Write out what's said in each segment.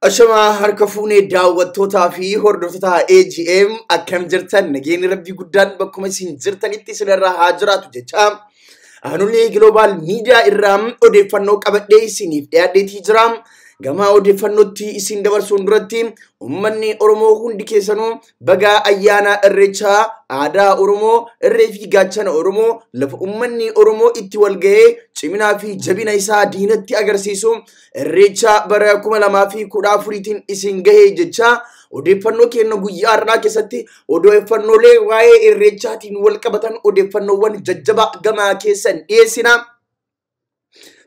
Ashamaa harka fuunee daawwattootaa fi hordoftoota AGM akkam jirtan nageenyi rabbii guddaan bakkuma isin jirtanitti isinirraa haa jiraatu jecha. Aanolee Global Media irraa odeeffannoo qabadhee isiniif dhiyaadheetii jira. Gama odeeffannootti isin dabarsuun duratti uummanni Oromoo hundi keessanuu bagaa ayyaana Irreechaa aadaa Oromoo irree fi gaachana Oromoo lafa uummanni Oromoo itti wal ga'ee ciminaa fi jabina isaa diinatti agarsiisu Irreechaa bara 2014tiin isin gahee jecha odeeffannoo kennu guyyaa har'aa keessatti odeeffannoolee waa'ee Irreechaatiin wal qabatan odeeffannoowwan jajjabaa gamaa keessan dhiyeessina.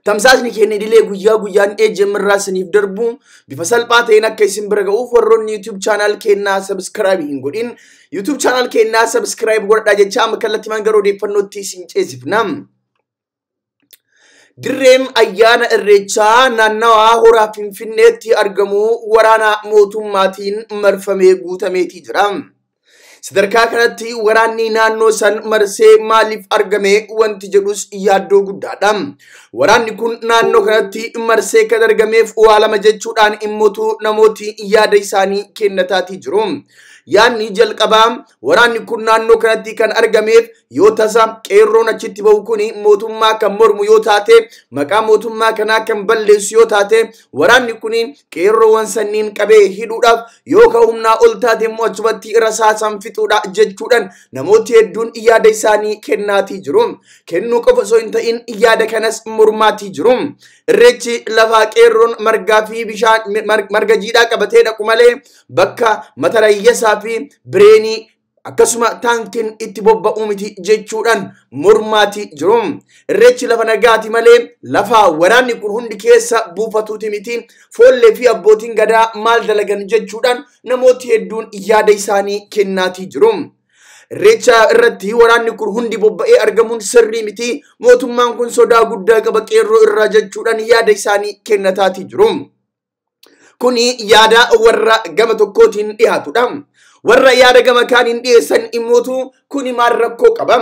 Tamsaasni keenya idilee guyyaa guyyaan AGM irraa isiniif darbu bifa salphaa ta'een akka isin bira ga'uuf warroonni YouTube channel keenyaa subscribe hin godhin YouTube channel keenyaa subscribe godhadhaa jecha amma kallattiimaan gara odeeffannootti isin ceesifna. Dirreen ayyaana Irreechaa naannawaa horaa Finfinneetti argamu waraana mootummaatiin marfamee guutameetii jira. Sadarkaa kanatti waraanni naannoo san marsee maaliif argame wanti jedhus yaaddoo guddaadha. Waraanni kun naannoo kanatti marsee kan argameef waa lama jechuudhaan immoo namooti yaada isaanii kennataatii jiru. Yaadni jalqabaa waraanni kun naannoo kanatti kan argameef yoo tasa qeerroon achitti bahu kun mootummaa kan mormu yoo taate maqaa mootummaa kanaa kan balleessu yoo taate waraanni kun qeerroowwan sanniin qabee hidhuudhaaf yoo ka humnaa ol taate immoo achumatti rasaasan fixuudha jechuudhaan namooti hedduun yaada isaanii kennaatii jiru. Kennuu qofa osoo hin ta'in yaada kanas mormaatii jiru. Irreechi lafaa qeerroon margaa fi bishaan marga jiidhaa qabatee dhaqu malee bakka matarayyasaa fi bireenii akkasuma taankiin itti bobba'uu miti jechuudhaan mormaatii jiru. Irreechi lafa nagaati malee lafa waraanni kun hundi keessa buufatuuti miti. Foollee fi abbootiin gadaa maal dalagan jechuudhaan namooti hedduun yaada isaanii kennaatii jiru. Irreecha irratti waraanni kun hundi bobba'ee argamuun sirrii miti. Mootummaan kun sodaa guddaa qaba qeerroo irraa jechuudhaan yaada isaanii kennataatii jiru. Kuni yaada warra gama tokkootiin dhiyaatudha. Warra yaada gama kaaniin dhiyeessan immootu kuni maal rakkoo qaba?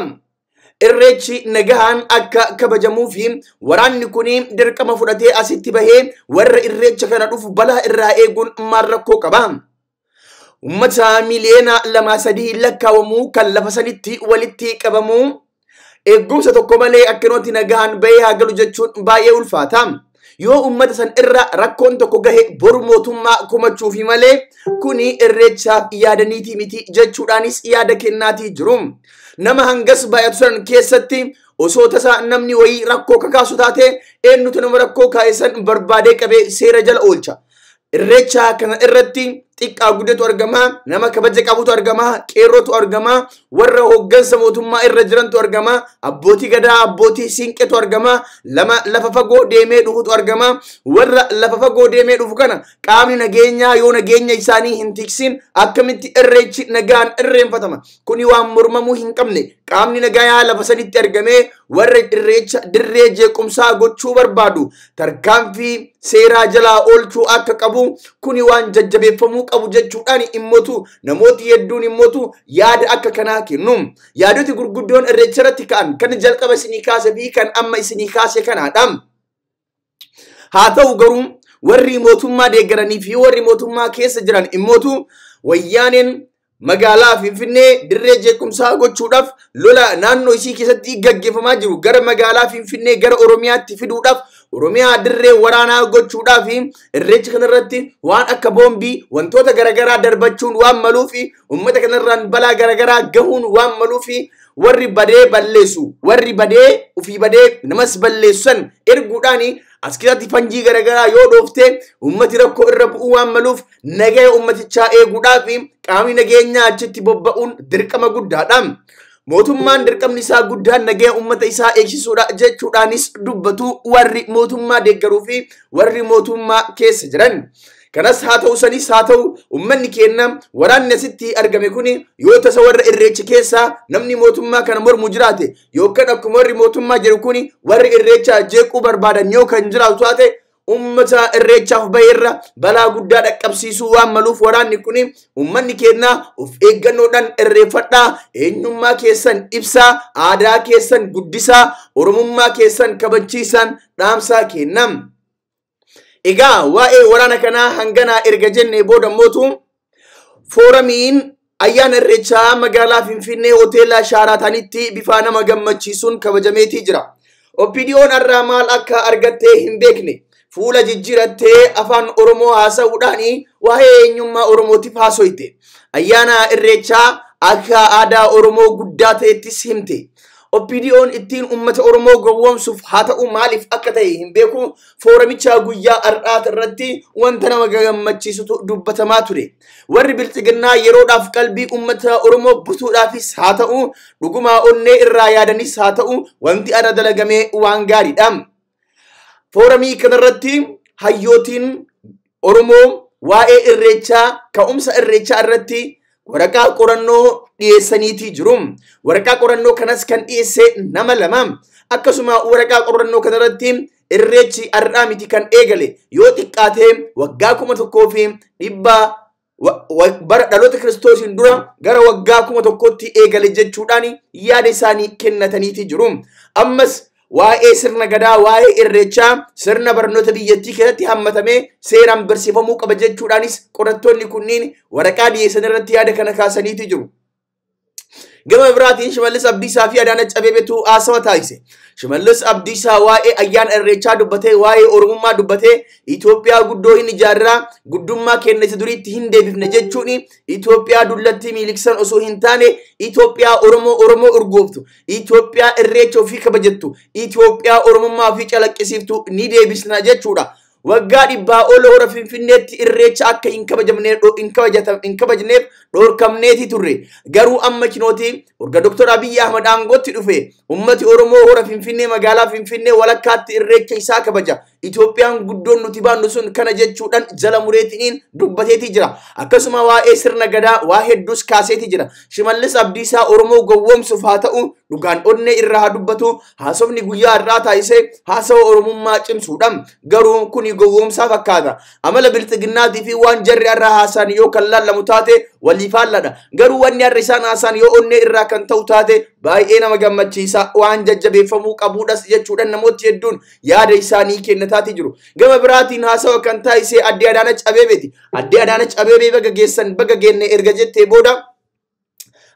Irreechi nagahaan akka kabajamuu fi waraanni kuni dirqama fudhatee asitti bahee warra irreecha kana dhufu balaa irraa eeguun maal rakkoo qaba? Uummata miliyoona 2-3 lakkaawamuu kan lafa sanitti walitti qabamuu eegumsa tokko malee akkanumatti nagahaan bahee haa galu jechuun baay'ee ulfaata. Yoo uummata san irra rakkoon tokko gahe boru mootummaa komachuufi malee kuni irreechaaf yaadaniitii miti jechuudhaanis yaada kennaatii jiru. Nama hangas baay'atu san keessatti osoo tasa namni wayii rakkoo kakaasu taate eenyutu nama rakkoo kaa'e san barbaadee qabee seera jala oolcha. Irreecha kana irratti xiqqaa guddatu argama, nama kabaja qabutu argama, qeerrootu argama, warra hooggansa mootummaa irra jirantu argama, abbootii gadaa, abbootii siinqetu argama, lama lafa fagoo deemee dhufutu argama. Warra lafa fagoo deemee dhufu kana qaamni nageenyaa yoo nageenya isaanii hin tiksin akkamitti irreechi nagaan irreenfatama? Kuni waan mormamuu hin qabne. Qaamni nagayaa lafa sanitti argamee warra irreecha dirree jeequmsaa gochuu barbaadu tarkaanfii seeraa jalaa oolchuu akka qabu kuni waan jajjabeeffamuu qabu jechuudhaan immootu namooti hedduun immootu yaada akka kanaa kennu. Yaadoti gurguddoon irreecha irratti ka'an kan jalqaba isinii kaase fi kan amma isinii kaase kanaadha. Haa ta'u garuu warri mootummaa deeggaranii fi warri mootummaa keessa jiran immootu wayyaaneen magaalaa Finfinnee dirree jeequmsaa gochuudhaaf lola naannoo isii keessatti gaggeeffamaa jiru gara magaalaa Finfinnee gara Oromiyaatti fiduudhaaf Oromiyaa dirree waraanaa gochuudhaaf irreecha kanarratti waan akka boombii wantoota garaagaraa darbachuun waan maluuf uummata kanarraan balaa garaagaraa gahuun waan maluuf warri badee balleessu warri badee ofii badee namas balleessan erguudhaan as keessatti fanjii garaagaraa yoo dhoofte uummati rakkoo irra bu'uu waan maluuf nagaya uummatichaa eeguudhaaf qaamni nageenyaa achitti bobba'uun dirqama guddaadha. Mootummaan dirqamni isaa guddaan nagaya uummata isaa eegsisuudha jechuudhaanis dubbatu warri mootummaa deeggaruu fi warri mootummaa keessa jiran. Kanas haa ta'u sanis haa ta'u uummanni keenya waraanni asitti argame kuni yoo tasa warra irreecha keessaa namni mootummaa kana mormu jiraate yookaan akkuma warri mootummaa jedhu kuni warri irreecha jeequu barbaadan yoo kan jiraatu taate uummata irreechaaf bahe irra balaa guddaa dhaqqabsiisuu waan maluuf waraanni kuni uummanni keenya of eeggannoodhaan irreeffadhaa, eenyummaa keessan ibsaa, aadaa keessan guddisaa, oromummaa keessan kabachiisan dhaamsaa kenna. Egaa waa'ee waraana kanaa hanganaa erga jennee booda mootu fooramiin ayyaana Irreechaa magaalaa Finfinnee hoteela Shaaraatanitti bifa nama gammachiisuun kabajameetii jira. OPDO'n har'aa maal akka argattee hin beekne fuula jijjiirattee afaan Oromoo haasa'uudhaan waa'ee eenyummaa Oromootiif haasoyte. Ayyaana Irreechaa akka aadaa Oromoo guddaa ta'ettis himte. OPDO'n ittiin uummata Oromoo gowwoomsuuf haa ta'u maaliif akka ta'e hin beeku fooramicha guyyaa har'aa irratti wanta nama gammachiisutu dubbatamaa ture. Warri bilxiginnaa yeroodhaaf qalbii uummata Oromoo butuudhaafis haa ta'u dhugumaa onnee irraa yaadanis haa ta'u wanti adda dalagamee waan gaariidha. Fooramii kanarratti hayyootiin Oromoo waa'ee Irreechaa ka'umsa Irreechaa irratti waraqaa qorannoo dhiyeessaniitii jiru. Waraqaa qorannoo kanas kan dhiyeesse nama lama. Akkasuma waraqaa qorannoo kanarratti Irreechi har'aa miti kan eegale yoo xiqqaate waggaa 1100 bara dhaloota Kiristoosiin dura gara waggaa 1000tti eegale jechuudhaan yaada isaanii kennataniitii jiru. Ammas waa'ee sirna gadaa, waa'ee Irreechaa sirna barnoota biyyattii keessatti hammatamee seeraan barsiifamuu qaba jechuudhaanis qorattoonni kunniin waraqaa dhiyeessan irratti yaada kana kaasaniitii jiru. Gama biraatiin Shimallis Abdiisaa fi Adaanach Abeebeetu haasawa taasise. Shimallis Abdiisaa waa'ee ayyaana Irreechaa dubbatee, waa'ee Oromummaa dubbatee, Itoophiyaa guddoo hin ijaarraa, guddummaa keenya isa duriitti hin deebifne jechuun Itoophiyaa dullattii miiliksan osoo hin taane Itoophiyaa Oromoo Oromoo urgooftu, Itoophiyaa Irreecha ofii kabajattu, Itoophiyaa Oromummaa ofii calaqqisiiftu ni deebisna jechuudha. Waggaa 100 ol hora Finfinneetti Irreecha akka hin kabajneef dhorkamneeti turre. Garuu amma kinooti erga Dr. Abiyyi Ahmad aangootti dhufe ummati Oromoo hora Finfinnee magaalaa Finfinnee walakkaatti Irreecha isaa kabaja. Itoophiyaan guddoon nuti baannu sun kana jechuudhaan jala mureetiin dubbateeti jira. Akkasuma waa'ee sirna gadaa waa hedduus kaaseeti jira. Shimallis Abdiisaa Oromoo gowwoomsuuf haa ta'u dhugaan onnee irraa haa dubbatu haasofni guyyaa har'aa taasise haasawa Oromummaa cimsuudha. Garuu kuni gowwoomsaa fakkaata. Amala bilxiginnaatii fi waan jarri har'a haasaan yoo kan laallamu taate waliif haalladha. Garuu wanni har'a isaan haasaan yoo onnee irraa kan ta'u taate baay'ee nama gammachiisa waan jajjabeeffamuu qabuudhas jechuudhaan namooti hedduun yaada isaanii kennataati jiru. Gama biraatiin haasawa kan taasise Addee Adaanach Abeebeeti. Addee Adaanach Abeebee baga geessan baga geenne erga jettee booda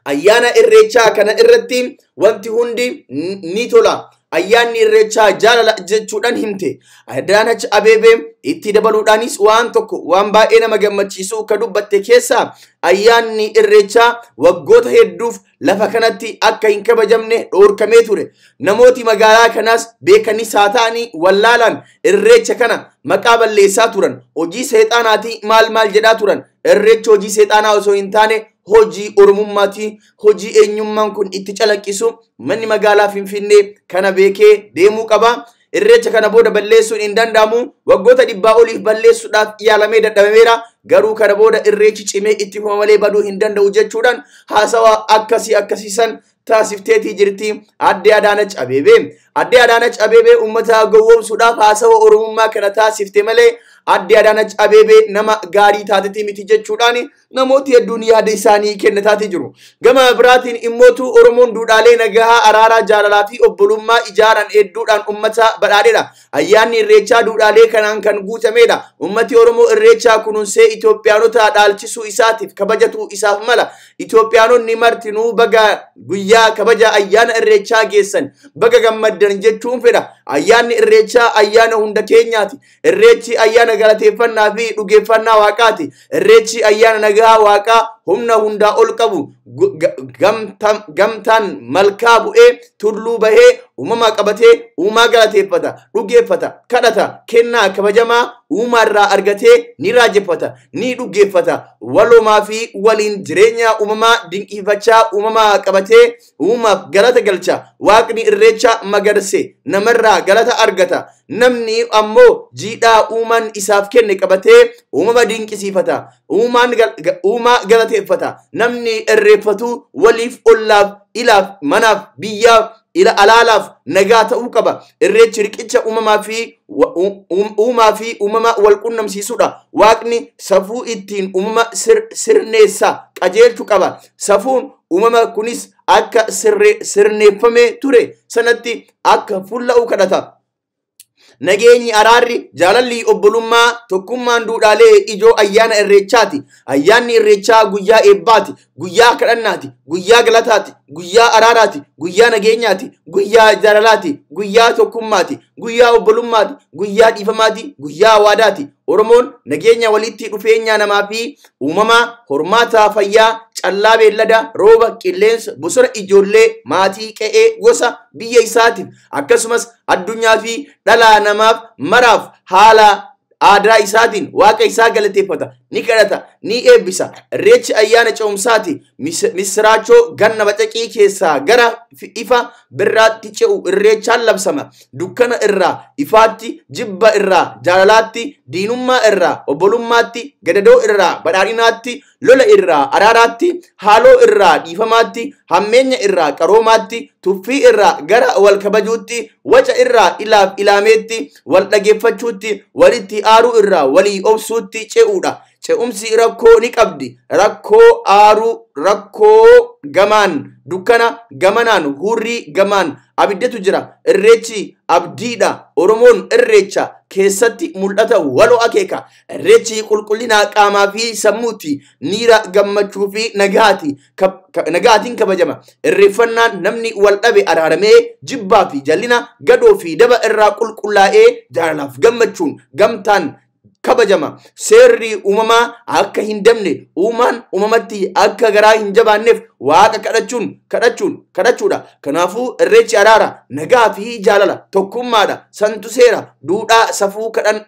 ayyaana Irreechaa kana irratti wanti hundi ni tola. Ayyaanni Irreechaa jaalala jechuudhaan himte. Adaanach Abeebee itti dabaluudhaanis waan tokko waan baay'ee nama gammachiisu ka dubbatte keessaa ayyaanni Irreechaa waggoota hedduuf lafa kanatti akka hin kabajamne dhorkamee ture. Namooti magaalaa kanaas beekanis haa ta'anii wallaalaan Irreecha kana maqaa balleessaa turan. Hojii seexaanaatii maal maal jedhaa turan. Irreecha hojii seexaanaa osoo hin taane hojii Oromummaati, hojii eenyummaan kun itti calaqqisu manni magaalaa Finfinnee kana beekee deemuu qaba. Irreecha kana booda balleessuun hin danda'amu. Waggoota 100 oliif balleessuudhaaf yaalamee dadhabameera. Garuu kana booda Irreechi cimee itti fufama malee baduu hin danda'u jechuudhaan haasawa akkasii akkasiisan taasifteetii jirti Addee Adaanach Abeebee. Addee Adaanach Abeebee uummata gowwoomsuudhaaf haasawa Oromummaa kana taasifte malee Addee Adaanach Abeebee nama gaarii taatetii miti jechuudhaan namooti hedduun yaada isaanii kennataatii jiru. Gama biraatiin immootu Oromoon duudhaalee nagahaa, araaraa, jaalalaa fi obbolummaa ijaaran hedduudhaan uummata badhaadheedha. Ayyaanni Irreechaa duudhaalee kanaan kan guutamedha. Uummati Oromoo Irreechaa kunuunsee Itoophiyaanota dhaalchisuu isaatiif kabajatu isaaf mala. Itoophiyaanonni martinuu baga guyyaa kabaja ayyaana Irreechaa geessan baga gammaddan jechuun fedha. Ayyaanni Irreechaa ayyaana hunda keenyaati. Irreechi ayyaana galateeffannaa fi dhugeeffannaa waaqaati. Irreechi ayyaana nagaa waaqaa humna hundaa ol qabu gamtaan malkaa bu'ee tulluu bahee uumama qabatee uumaa galateeffata, dhugeeffata, kadhata, kennaa kabajamaa uumaarraa argatee ni raajeffata, ni dhugeeffata. Walumaa fi waliin jireenya uumamaa dinqifachaa uumamaa qabatee uumaaf galata galcha. Waaqni Irreecha magarse namarraa galata argata. Namni ammoo jiidhaa uumaan isaaf kenne qabatee uumama dinqisiifata. Uumaa galateeffata. Namni irreeffatu waliif ollaaf ilaaf manaaf biyyaaf ila alaalaaf nagaa ta'uu qaba. Irreechi riqicha uumamaa fi uumaa fi uumama wal qunnamsiisudha. Waaqni safuu ittiin uumama sirneessa qajeelchu qaba. Safuun uumama kunis akka sirneeffamee ture sanatti akka fulla'u kadhata. Nageenyi, araarri, jaalalli, obbolummaa, tokkummaan duudhaalee ijoo ayyaana irreechaati. Ayyaanni irreechaa guyyaa eebbaati, guyyaa kadhannaati, guyyaa galataati, guyyaa araaraati, guyyaa nageenyaati, guyyaa jaalalaati, guyyaa tokkummaati, guyyaa obbolummaati, guyyaa dhiifamaati, guyyaa waadaati. Oromoon nageenya, walitti dhufeenya namaa fi uumamaa, hormaata, fayyaa, callaa beellada, rooba, qilleensa, bosona, ijoollee, maatii, qe'ee, gosa, biyya isaatiif akkasumas addunyaa fi dhala namaaf maraaf haala aadaa isaatiin waaqa isaa galateeffata, ni kadhata, ni eebbisa. Irreechi ayyaana ce'umsaati. Misiraachoo ganna bacaqii keessaa gara ifa birraatti ce'u irreechaan labsama. Dukkana irraa ifaatti, jibba irraa jaalalaatti, diinummaa irraa obbolummaatti, gadadoo irraa badhaadhinaatti, lola irraa araaraatti, haaloo irraa dhiifamaatti, hammeenya irraa qaroomaatti, tuffii irraa gara wal kabajuutti, waca irraa ilaaf ilaameetti, wal dhageeffachuutti, walitti aaruu irraa walii obsuutti ce'uudha. Ce'umsi rakkoo ni qabdi. Rakkoo aaruu, rakkoo gamaan dukkana, gamanaan hurrii, gamaan abiddatu jira. Irreechi abdiidha. Oromoon irreecha keessatti mul'ata waloo akeeka. Irreechi qulqullina qaamaa fi sammuuti. Miira gammachuu fi nagaati. Nagaatiin kabajama. Irreeffannaan namni wal dhabe araaramee, jibbaa fi jallina, gadoo fi daba irraa qulqullaa'ee, jaalalaaf gammachuun gamtaan kabajama. Seerri uumamaa akka hin dabne, uumaan uumamatti akka garaa hin jabaanneef waaqa kadhachuun kadhachuun kadhachuudha. Kanaafuu irreechi araara, nagaa fi jaalala, tokkummaadha. Santu seera, duudhaa, safuu, kadhan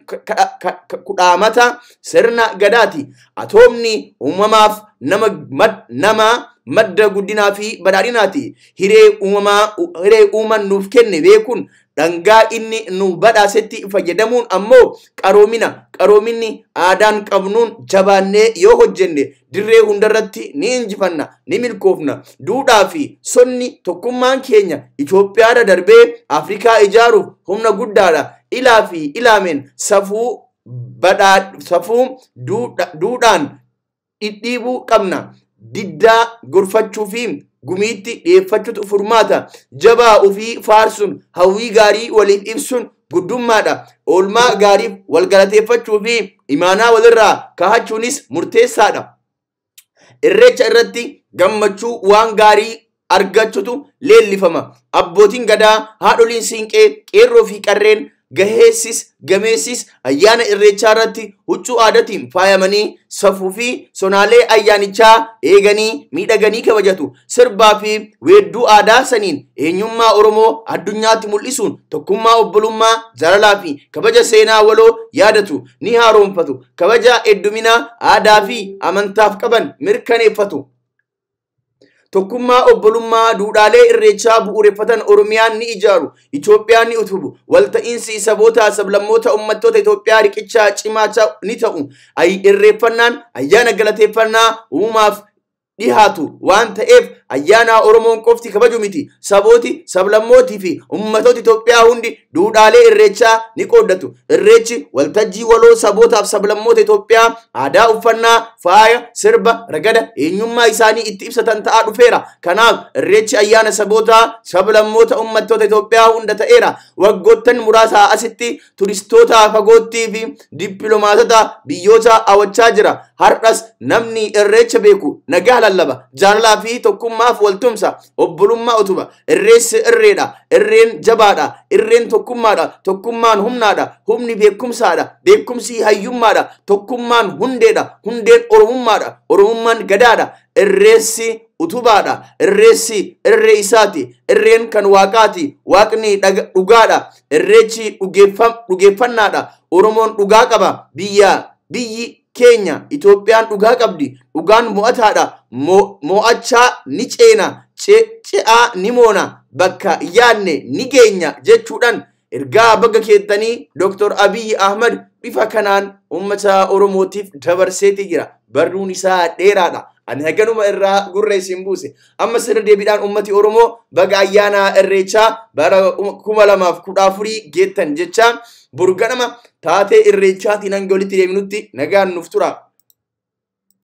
kudhaamata sirna gadaati. Atoomni uumamaaf nama madda guddinaa fi badhaadhinaati. Hiree uumamaa, hiree uuman nuuf kenne beekuun, dhangaa inni nu badhaasetti fayyadamuun ammoo qaroomina. Qaroominni aadaan qabnuun jabaannee yoo hojjenne dirree hundarratti ni injifanna, ni milkoofna. Duudhaa fi sonni tokkummaan keenya Itoophiyaadha darbee Afrikaa ijaaruuf humna guddaadha. Ilaa fi ilaameen safuu badhaa safuu duudhaan dhidhiibuu qabna. Diddaa gorfachuu fi gumiitti dhiyeeffachuutu furmaata. Jabaa ofii faarsuun, hawwii gaarii waliif ibsuun guddummaadha. Oolmaa gaariif wal galateeffachuu fi imaanaa walirraa kahachuunis murteessaadha. Irreecha irratti gammachuu waan gaarii argachuutu leellifama. Abbootiin gadaa, haadholiin siinqee, qeerroo fi qarreen, gaheessis gameessis ayyaana irreechaa irratti huccuu aadaatiin faayamanii, safuu fi sonaalee ayyaanichaa eeganii miidhaganii kabajatu. Sirbaa fi weedduu aadaa saniin eenyummaa Oromoo addunyaatti mul'isuun tokkummaa, obbolummaa, jaalalaa fi kabaja seenaa waloo yaadatu, ni haaromfatu. Kabaja heddumina aadaa fi amantaaf qaban mirkaneeffatu. Tokkummaa, obbolummaa, duudhaalee irreechaa bu'uureffatan Oromiyaan ni ijaaru, Itoophiyaan ni utubu. Walta'iinsi saboota, sablammoota, uummattoota Itoophiyaa riqichaa cimaa ni ta'u. Irreeffannaan ayyaana galateeffannaa uumaaf dhihaatu waan ta'eef ayyaana Oromoon qofti kabaju miti. Sabooti, sablammootii fi ummatooti Itoophiyaa hundi duudhaalee irreechaa ni qooddatu. Irreechi waltajjii waloo sabootaaf sablammoota Itoophiyaa aadaa, uffannaa, faaya, sirba, ragada eenyummaa isaanii itti ibsatan ta'aa dhufeera. Kanaaf irreechi ayyaana saboota, sablammoota, ummatoota Itoophiyaa hunda ta'eera. Waggoottan muraasa asitti turistoota fagoottii fi dippiloomaatota biyyoota hawwachaa jira. Har'as namni irreecha beeku nagaa lallaba, jaalalaa fi tokkummaaf waltumsa, obbolummaa utuba. Irreessi irreedha, irreen jabaadha, irreen tokkummaadha, tokkummaan humnaadha, humni beekumsaadha, beekumsi hayyummaadha, tokkummaan hundeedha, hundeen oromummaadha, oromummaan gadaadha. Irreessi utubaadha, irreessi irree isaati, irreen kan waaqaati, waaqni dhugaadha, irreechi dhugeeffannaadha. Oromoon dhugaa qaba, biyyi keenya Itoophiyaan dhugaa qabdi, dhugaan mo'ataadha, mo'achaa ni ceena, ce'aa ni moona, bakka yaadne ni geenya jechuudhaan ergaa baga keettanii Dr. Abiy Ahmad bifa kanaan uummata Oromootiif dabarseeti jira. Barruun isaa dheeraadha. Ani haganuma irraa gurra isin buuse. Amma sirra deebiidhaan uummati Oromoo baga ayyaana irreechaa bara 2014 geettan jecha, burganama taatee irreechaatiin hanga walitti deebinutti nagaan nuuf tura.